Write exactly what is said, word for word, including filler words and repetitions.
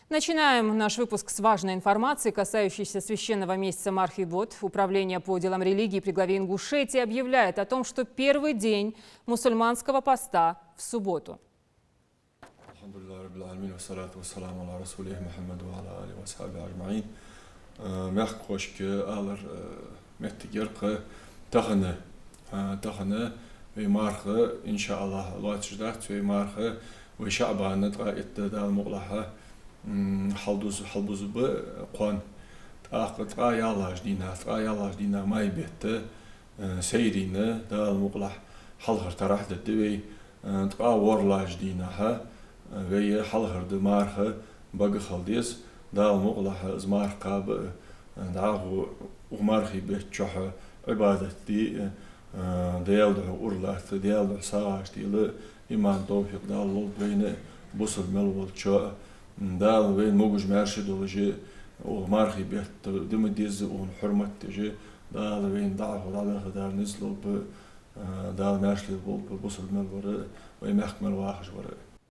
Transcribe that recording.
Начинаем наш выпуск с важной информации, касающейся священного месяца Мархибот. Управление по делам религии при главе Ингушетии объявляет о том, что первый день мусульманского поста в субботу. الحمد لله رب العالمين، والصلاة والسلام على رسوله محمد وعلى آله وأصحابه أجمعين. Э, мягко хошке алар, э, меттигерка тахана, э, тахана вай марха, иншааллах, лоацаш дац вай марха, вай шаъбана ткъаь итт Дала мукъалахь, м, хьалдуз-, хьалбузба кхоана. ТӀаккха ткъаь ялхлагӀча дийнахь, ткъаь ялхлагӀча дийнахь май бетта, э, сайрийна Дала мукъалахь хьалхара тарахь дергда вай, э, ткъаь ворхӀлагӀча дийнахь, э, вай хьалхара ди марха бага хила деза, Дала мукъалахь из марха кхаба, э, дӀахо укх мархий бетта чухь Ӏибадат де, э, Даьла духьа ура латта, Даьла духьа сагӀаш дила, иман, товфикъ Дала лолба вайна, бусалба мел волчоа. Дала вайна могаш-маьрша долаш, укх мархий бетта ди ма дезза, укхун хьурмат деш, Дала вайна дӀахо дӀадахар низ лолба, э, Дала маьрша лелаболба бусалба мел вар, вай мехка мел вахаш вар.